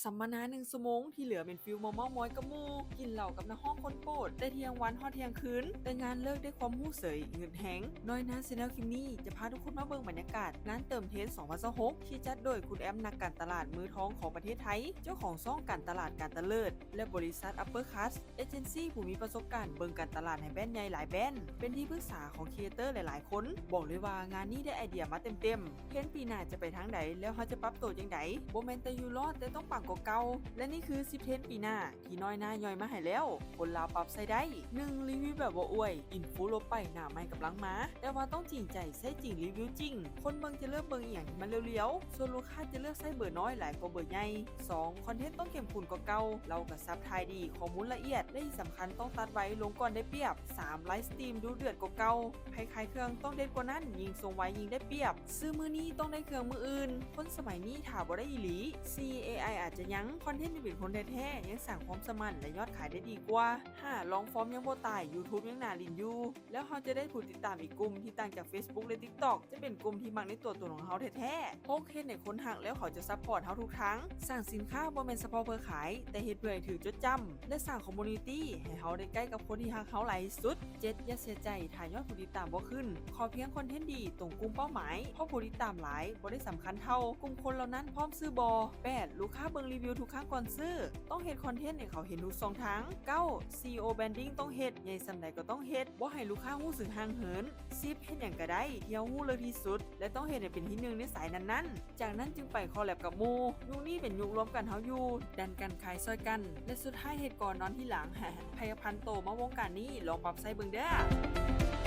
ສຳມະນາໜຶ່ງຊົ່ວໂມງ ທີ່ເຫຼືອແມ່ນຟິວມາເມົາມອຍກັບໝູ່, ກິນເຫຼົ້າກັບນັກຮ້ອງຄົນໂປດ ແຕ່ທ່ຽງວັນຮອດທ່ຽງຄືນ, ແຕ່ງານເລີກໄດ້ຄວາມຮູ້ເສີຍ, ເງິນແຮງ. ນ້ອຍໜ້າ Channel ຄລິບນີ້ຈະພາທຸກຄົນມາເບິ່ງບັນຍາກາດງານເຕີມເທຣນສອງພັນຊາວຫົກ ທີ່ຈັດໂດຍຄຸນແອມ ນັກການຕະຫຼາດມືທອງຂອງປະເທດໄທ, ເຈົ້າຂອງຊ່ອງການຕະຫຼາດການຕະເລີດ ແລະ ບໍລິສັດ Upper Class Agency ຜູ້ມີປະສົບການເບິ່ງການຕະຫຼາດໃຫ້ແບຣນໃຫຍ່ຫຼາຍແບຣນ, ເປັນທີ່ປຶກສາຂອງຄຣີເອເຕີຫຼາຍໆຄົນ. ບອກເລີຍວ່າງານນີ້ໄດ້ໄອເດຍມາເຕັມໆ. ເທຣນປີໜ້າຈະໄປທາງໃດ ແລ້ວເຮົາຈະປັບໂຕຈັ່ງໃດ? ບໍ່ແມ່ນແຕ່ຢູ່ລອດ, ແຕ່ຕ້ອງປັງກວ່າເກົ່າ. ແລະ ນີ້ຄືສິບເທຣນປີໜ້າ ທີ່ນ້ອຍໜ້າຍ່ອຍມາໃຫ້ແລ້ວ, ຄົນລາວປັບໃຊ້ໄດ້. ໜຶ່ງ ຣີວິວແບບບໍ່ອວຍ, ອິນຟູທົ່ວໄປໜ້າໃໝ່ກຳລັງມາ, ແຕ່ວ່າຕ້ອງຈິງໃຈ, ໃຊ້ຈິງ, ຣີວິວຈິງ. ຄົນເບິ່ງຈະເລືອກເບິ່ງອີ່ຫຍັງທີ່ມັນລຽວໆ, ສ່ວນລູກຄ້າຈະເລືອກໃຊ້ເບີນ້ອຍຫຼາຍກວ່າເບີໃຫຍ່. ສອງ ຄອນເທັນຕ້ອງເຂັ້ມຂຸ້ນກວ່າເກົ່າ, ເລົ່າກະສັບ, ຖ່າຍດີ, ຂໍ້ມູນລະອຽດ ແລະ ທີ່ສຳຄັນຕ້ອງຕັດໄວລົງກ່ອນໄດ້ປຽບ. ສາມ ໄລຟ໌ສະຕຣີມດຸເດືອດກວ່າເກົ່າ, ໃຜຂາຍເຄື່ອງຕ້ອງເດັດກວ່ານັ້ນ, ຍິ່ງສົ່ງໄວຍິ່ງໄດ້ປຽບ. ຊື້ມື້ນີ້ຕ້ອງໄດ້ເຄື່ອງມື້ອື່ນ, ຄົນສະໄໝນີ້ຖ້າບໍ່ໄດ້ອີ່ຫຼີ, ສີ່ ເອໄອ ອາດຈະຍັງ, ຄອນເທັນຍັງເປັນຄົນແທ້ໆ ຍັງສ້າງຄວາມສະໝັ້ນ ແລະ ຍອດຂາຍໄດ້ດີກວ່າ. ຫ້າ ລອງຟອມຍັງບໍ່ຕາຍ, YouTube ຍັງໜ້າຫຼິ້ນຢູ່. ແລ້ວເຮົາຈະໄດ້ຜູ້ຕິດຕາມອີກກຸ່ມທີ່ຕ່າງຈາກ Facebook ແລະ TikTok ຈະເປັນກຸ່ມທີ່ມັກໃນຕົວຕົນຂອງເຮົາແທ້ໆ. ຫົກ ເຮັດໃຫ້ຄົນຮັກແລ້ວເຂົາຈະຊັບພອດເຮົາທຸກທາງ. ສ້າງສິນຄ້າບໍ່ແມ່ນສະເພາະເພື່ອຂາຍ, ແຕ່ເຮັດເພື່ອໃຫ້ຖືກຈົດຈຳ ແລະ ສ້າງຄອມມູນິຕີ້ໃຫ້ເຮົາໄດ້ໃກ້ກັບຄົນທີ່ຮັກເຮົາຫຼາຍທີ່ສຸດ. ເຈັດ ຢ່າເສຍໃຈຖ້າຍອດຜູ້ຕິດຕາມບໍ່ຂຶ້ນ, ຂໍພຽງຄອນເທັນດີ, ຕົງກຸ່ມເປົ້າໝາຍ, ເພາະຜູ້ຕິດຕາມຫຼາຍບໍ່ໄດ້ສຳຄັນເທົ່າກຸ່ມຄົນເຫຼົ່ານັ້ນພ້ອມຊື້ບໍ່. ແປດ ລູກຄ້າເບິ່ງຣີວິວທຸກຄັ້ງກ່ອນຊື້, ຕ້ອງເຮັດຄອນເທັນໃຫ້ເຂົາເຫັນທຸກຊ່ອງທາງ. ເກົ້າ SEO Branding ຕ້ອງເຮັດ, ໃຫຍ່ສ່ຳໃດກໍຕ້ອງເຮັດ, ບໍ່ໃຫ້ລູກຄ້າຮູ້ສຶກຫ່າງເຫີນ. ສິບ ເຮັດຫຍັງກໍໄດ້ທີ່ເຮົາຮູ້ເລິກທີ່ສຸດ ແລະ ຕ້ອງເຮັດໃຫ້ເປັນທີໜຶ່ງໃນສາຍນັ້ນໆ, ຈາກນັ້ນຈຶ່ງໄປຄໍແລັບກັບໝູ່. ຍຸກນີ້ເປັນຍຸກລວມກັນເຮົາຢູ່, ດັນກັນ, ຂາຍຊ່ອຍກັນ ແລະ ສຸດທ້າຍເຮັດກ່ອນນອນທີຫຼັງ. ໃຜກະພັນໂຕມາວົງການນີ້, ລອງປັບໃຊ້ເບິ່ງເດີ້.